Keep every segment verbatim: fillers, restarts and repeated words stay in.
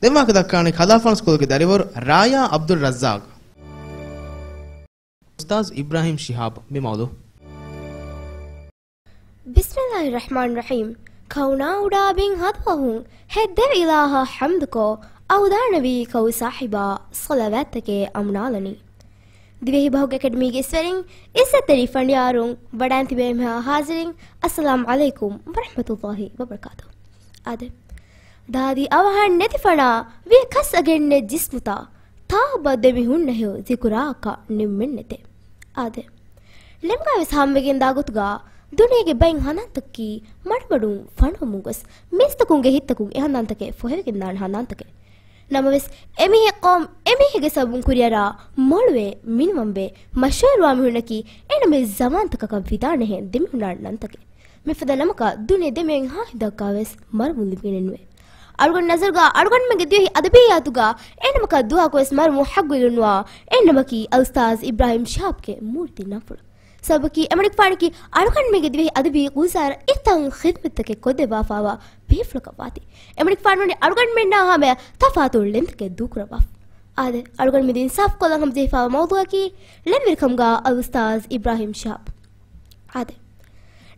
ދެން ވާހަކަ ދައްކާނީ ކަލާފާނު ސްކޫލުގެ ދަރިވަރު ރާޔާ ޢަބްދުއްރައްޒާޤް. އުސްތާޛް އިބްރާހީމް ޝިހާބް މި މައުޟޫޢު. ބިސްމިﷲިއްރަޙްމާނިއްރަޙީމް. ކައުނާ އުޑާ ބިން ހަދުވަހުން ހެއްދެވި އިލާހަށް ޙަމްދުކޮށް، އަވުދާނަވީ ކައު ސާހިބާ ޞަލަވާތްތަކެއް އަމުނާލަނީ. ދިވެހި ބަހުގެ އެކަޑަމީގެ އިސްވެރިން، އިއްޒަތްތެރި ފަނޑިޔާރުން، ވަޑާން ތިބޭ އެންމެހާ ޙާޒިރިން، އައްސަލާމް ޢަލައިކުމް ވަރަޙްމަތުﷲި ވަބަރަކާތުހު. އާދެ، ދާދި އަވަހަށް ނެތިފަނާ ވިޔަ ކަސް އަގެއް ނެތް ޖިސްމުތައް، ތާއަބަދު ދެމިހުންނަހެޔޮ ޒިކުރާއަކަށް ނިންމެއްނެތެ. އާދެ، ޅެމްގާވެސް ހާމަވެގެން ދާގޮތުގަ ދުނިޔޭގެ ބައެއް ހަނދާންތަކަކީ މަޑުމަޑުން ފަނުވަމުން ގޮސް، މީސްތަކުންގެ ހިތްތަކުން އެ ހަނދާންތަކެއް ފޮހެވިގެންދާނެ ހަނދާންތަކެއް. ނަމަވެސް، އެމީހެއް ޤައުމް، އެމީހެއްގެ ސަބަބުން ކުރިއަރާ މޮޅުވެ މިނިވަންވެ މަޝްހޫރުވާ މީހުންނަކީ އޭނަމެ ޒަމާންތަކަކަށް ވިދާނެހެން ދެމިހުންނާނެ ނަންތަކެއް. މިފަދަ ނަމަކަށް ދުނިޔެ ދެމިއޮތް ހާހިނދަކާވެސް މަރުވުން ލިބިގެނެއްނުވޭ. އަޅުގަނޑު ނަޒަރުގަ އަޅުގަނޑުމެންގެ ދިވެހި އަދަބިއްޔާތުގަ އެނަމަކަށް ދުވަހަކުވެސް މަރުވުން ޙައްޤުވެލުންވާ އެނަމަކީ އަލްއުސްތާޛް އިބްރާހީމް ޝިހާބްގެ މޫރިތި ނަންފުޅު. ސަބަބަކީ އެމަނިކުފާނަކީ އަޅުގަނޑުމެންގެ ދިވެހި އަދަބީ ގުލްޒާރަށް އެތަން ޚިދްމަތްތަކެއް ކޮށްދެއްވާފާވާ ބޭފުޅަކަށް ވާތީ. އެމަނިކުފާނު ވަނީ އަޅުގަނޑުމެންނާ ހަމަޔަށް ތަފާތު ޅެންތަކެއް ދޫކުރައްވާފަ. އާދެ، އަޅުގަނޑު މި އިންސާފު ކޮށްލަން ހަމަޖެހިފާވާ މައުޟޫޢަކީ ޅެންވެރިކަމުގަ އަލްއުސްތާޛް އިބްރާހީމް ޝިހާބް. އާދެ،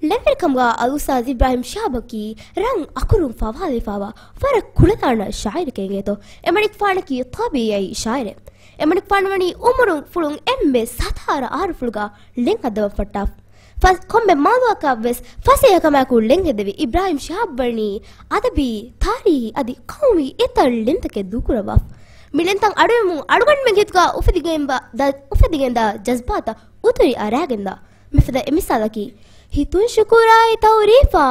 ޅެންވެރިކަމުގަ އަލްއުސްތާޛް އިބްރާހީމް ޝިހާބަކީ ރަން އަކުރުން ފަވާލެވިފާވާ ވަރަށް ކުޅަދާނަ ޝާއިރެކޭ އިނގޭތޯ. އެމަނިކުފާނަކީ ޠަބީޢީ ޝާއިރެއް. އެމަނިކުފާނު ވަނީ އުމުރުން ފުޅުން އެންމެ ސަތާރަ އަހަރުފުޅުގަ ޅެން ހައްދަވަން ފައްޓާފަ. ފަސް ކޮންމެ މައުޟޫޢަކަށްވެސް ފަސޭހަކަމާއެކު ޅެން ހެއްދެވި އިބްރާހީމް ޝިހާބް ވަނީ އަދަބީ، ތާރީހީ އަދި ޤައުމީ އެތައް ޅެންތަކެއް ދޫކުރައްވާފަ. މި ޅެންތައް އަޑުއެހުމުން އަޅުގަނޑުމެންގެ ހިތުގަ އުފެދިގެން ވަ-، ދަ-، އުފެދިގެންދާ ޖަޒްބާތައް އުތުރި އަރާގެންދާ. މިފަދަ އެ މިސާލަކީ، ހިތުން ޝުކުރާއި ތައުރީފާ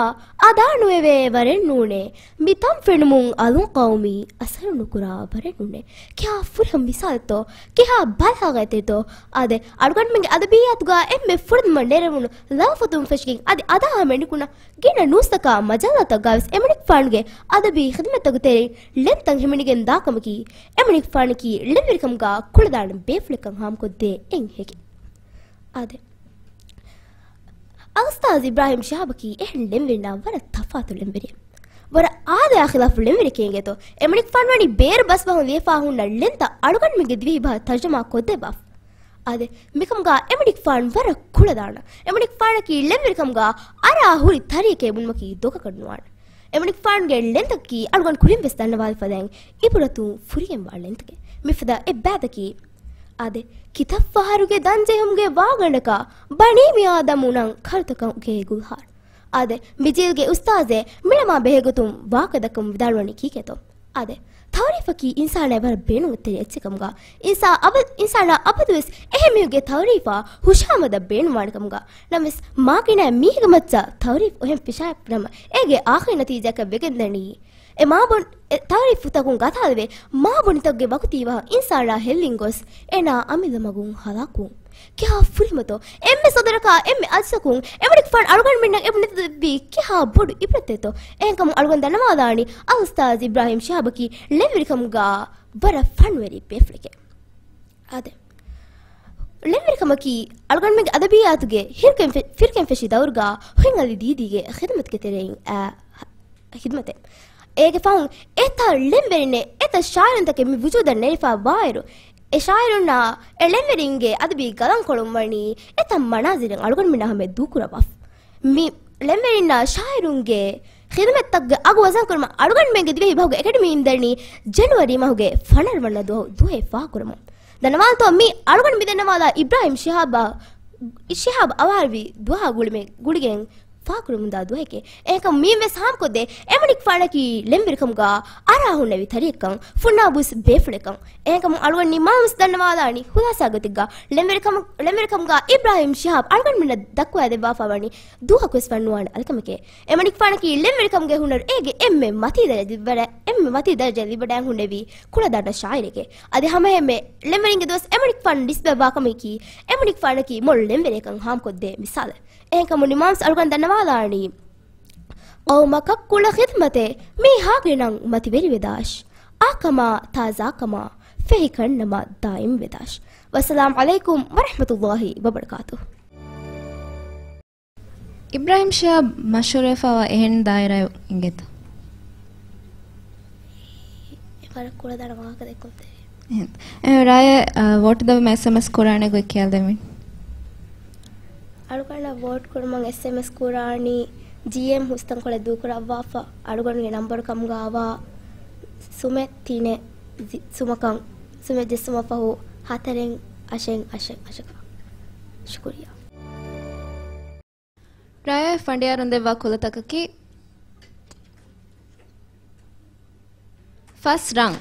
އަދާނުވެވޭ ވަރެއް ނޫނޭ. މި ތަން ފެނުމުން އަލުން ޤައުމީ އަސަރު ނުކުރާ ވަރެއް ނޫނޭ. ކިހާ ފުރިހަމަ މިސާލެއްތޯ، ކިހާ ބަލާޣަތެއްތޯ. އާދެ، އަޅުގަނޑުމެންގެ އަދަބިއްޔާތުގަ އެންމެ ފުރަތަމަ ނެރެވުނު ލަފުޒުން ފެށިގެން އަދި އަދާ ހަމަ ނިކުންނަ ގިނަ ނޫސްތަކާ މަޖައްލާތަކުގަވެސް އެމަނިކުފާނުގެ އަދަބީ ޚިދުމަތްތަކުގެ ތެރެއިން ޅެންތައް ހިމެނިގެން ދާކަމަކީ، އެމަނިކުފާނަކީ ޅެންވެރިކަމުގަ ކުޅަދާނަ ބޭފުޅެއްކަން ހާމަކޮށްދޭ އެއް ހެކި. އާދެ، އަލްއުސްތާޛް އިބްރާހީމް ޝިހާބަކީ އެހެން ޅެންވެރިންނާ ވަރަށް ތަފާތު ޅެންވެރިއެއް. ވަރަށް އާދަޔާ ޚިލާފު ޅެންވެރިއެކޭ އިނގޭތޯ. އެމަނިކުފާނު ވަނީ ބޭރު ބަސްބަހުން ލިޔެފާ ހުންނަ ޅެންތައް އަޅުގަނޑުމެންގެ ދިވެހި ބަހަށް ތަރުޖަމާ ކޮށްދެއްވާފަ. އާދެ، މިކަމުގަ އެމަނިކުފާނު ވަރަށް ކުޅަދާނަ. އެމަނިކުފާނަކީ ޅެންވެރިކަމުގަ އަރާ ހުރި ތަރިއެކޭ ބުނުމަކީ ދޮގަކަށް ނުވާނެ. އެމަނިކުފާނުގެ ޅެންތަކަކީ އަޅުގަނޑު ކުރިން ވެސް ދަންނަވާލި ފަދައިން އިބުރަތުން ފުރިގެންވާ ޅެންތަކެއް. މިފަދަ އެއްބައިތަކީ، އާދެ، ކިތައްފަހަރުގެ ދަންޖެހުމުގެ ވާގަނޑަކަށް ބަނީ މި އާދަމު ނަން ކަރުތަކުގެ ގުލްހާރު. އާދެ، މި ޖީލްގެ އުސްތާޛެއް މިޅަމާ ބެހޭގޮތުން ވާހަކަ ދައްކަމުން ވިދާޅުވަނީ ކީކޭތޯ؟ އާދެ، ތައުރީފަކީ އިންސާނާއަށް ވަރަށް ބޭނުންވެތި އެއްޗެއް ކަމުގަ، އިންސާ އަބަ-، އިންސާނާ އަބަދުވެސް އެހެން މީހެއްގެ ތައުރީފާ ހުށަހަމަދަށް ބޭނުންވާނެ ކަމުގަ، ނަމަވެސް މާ ގިނަ މީހެއްގެ މައްޗަށް ތައުރީފް އޮހެން ފިށާފިނަމަ، އޭގެ އާޚިރީ ނަތީޖާއަކަށް ވެގެންދަނީ، އެ މާބޮން-، އެ ތައުރީފުތަކުން ގަތާލެވޭ މާބޮނިތަކުގެ ވަގުތީ ވަހަށް އިންސާނާ ހެއްލިން ގޮސް، އޭނާ އަމިއްލަ މަގުން ހަލާކުވުން. ކިހާ ފުރިހަމަތޯ؟ އެންމެ ސަދަރަކާ އެންމެ އަޖިޒަކުން އެމަނިކުފާނު އަޅުގަނޑުމެންނަށް އެބުނެދެއްވީ ކިހާ ބޮޑު އިބްރަތެއްތޯ؟ އެހެންކަމުން އަޅުގަނޑު ދަންނަވާލާނީ އަލްއުސްތާޛް އިބްރާހީމް ޝިހާބަކީ ޅެންވެރިކަމުގަ ވަރަށް ފަންވެރި ބޭފުޅެކޭ. އާދެ، ޅެންވެރިކަމަކީ އަޅުގަނޑުމެންގެ އަދަބިއްޔާތުގެ ހިރުކެން ފެ-، ފިރުކެން ފެށި ދައުރުގަ ހުތްއަލި ދީދީގެ ޚިދުމަތުގެ ތެރެއިން އައި ޚިދުމަތެއް. އޭގެ ފަހުން އެތައް ޅެންވެރިންނެއް، އެތައް ޝާއިރުންތަކެއް މި ވުޖޫދަށް ނެރެފަ ވާއިރު، އެ ޝާއިރުންނާ އެ ޅެންވެރިންގެ އަދަބީ ގަލަންކޮޅުން ވަނީ އެތައް މަނާޒިރެއް އަޅުގަނޑުމެންނާ ހަމަޔަށް ދޫކުރައްވާފަ. މި ޅެންވެރިންނާ ޝާއިރުންގެ ޚިދުމަތްތަކުގެ އަގު ވަޒަންކުރުމަށް އަޅުގަނޑުމެންގެ ދިވެހި ބަހުގެ އެކަޑަމީން ދަނީ ޖަނުއަރީ މަހުގެ ފަނަރަ ވަނަ ދުވަހު ދުވަހެއް ފާހަގަކުރަމުން. ދަންނަވާލަތޯ މީ އަޅުގަނޑު މި ދަންނަވާލާ އިބްރާހީމް ޝިހާބާ، ޝިހާބް އަވަހާރަވި ދުވަހާ ގުޅިމެ-، ގުޅިގެން ފާހަގަކުރަމުންދާ ދުވަހެކޭ. އެހެންކަމުން މިއިން ވެސް ހާމަކޮށްދޭ އެމަނިކުފާނަކީ ޅެންވެރިކަމުގަ އަރާ ހުންނެވި ތަރިއެއްކަން، ފުންނާބުސް ބޭފުޅެއްކަން. އެހެންކަމުން އަޅުގަނޑު ނިމާވެސް ދަންނަވާލާނީ ހުލާސާ ގޮތެއްގަ ޅެންވެރިކަމު-، ޅެންވެރިކަމުގަ އިބްރާހީމް ޝިހާބް އަޅުގަނޑުމެންނަށް ދައްކުވާ ދެއްވާފަ ވަނީ ދުވަހަކުވެސް ފަންނުވާނެ އަލިކަމެކޭ. އެމަނިކުފާނަކީ ޅެންވެރިކަމުގެ ހުނަރު އޭގެ އެންމެ މަތީ ދަރަޖަ ލިބިވަޑަ-، އެންމެ މަތީ ދަރަޖަ ލިބިވަޑައި ހުންނެވި ކުޅަދާނަ ޝާއިރެކޭ. އަދި ހަމައެހެންމެ ޅެންވެރިންގެ ދުވަސް އެމަނިކުފާނު ނިސްބަތްވާ ކަމަކީ، އެމަނިކުފާނަކީ މޮޅު ޅެންވެރިއެއްކަން ހާމަކޮށްދޭ މިސާލެއް. އެހެންކަމުން ނިމާވެސް އަޅުގަނޑު ދަންނަވާލާނީ، ޤައުމަކަށް ކުޅަ ޚިދުމަތެއް މީހާގެ ނަން މަތިވެރިވެދާށި. އާކަމާ ތާޒާކަމާ ފެހިކަންނަމަ ދާއިމްވެދާށި. ވައްސަލާމް ޢަލައިކުމް ވަރަޙްމަތުﷲި ވަބަރަކާތުހު. އިބްރާހީމް ޝިހާބް މަޝްހޫރުވެފައިވާ އެހެން ދާއިރާއެއް އިނގޭތަ؟ ވަރަށް ކުޅަދާނަ ވާހަކަ ދެއްކުންތެރި. އެހެން. އެ، ރާޔާ، އަ، ވޯޓް ދެއްވަމުން އެސްއެމްއެސް ކުރާނެ ގޮތް ކިޔާދެމިން. އަޅުގަނޑަށް ވޯޓް ކުރުމަށް އެސްއެމްއެސް ކުރާނީ ޖީއެމް ހުސްތަންކޮޅެއް ދޫކުރައްވާފަ، އަޅުގަނޑުގެ ނަންބަރު ކަމުގައިވާ ސުމެއް ތިނެއް ޖި-، ސުމަކަށް، ސުމެއް ޖެއްސުމަށް ފަހު ހަތަރެއް އަށެއް އަށެއް އަށަކަށް. ޝުކުރިއްޔާ. ރާޔާ ފަނޑިޔާރުން ދެއްވާ ކުލަތަކަކީ ފަސް ރަން.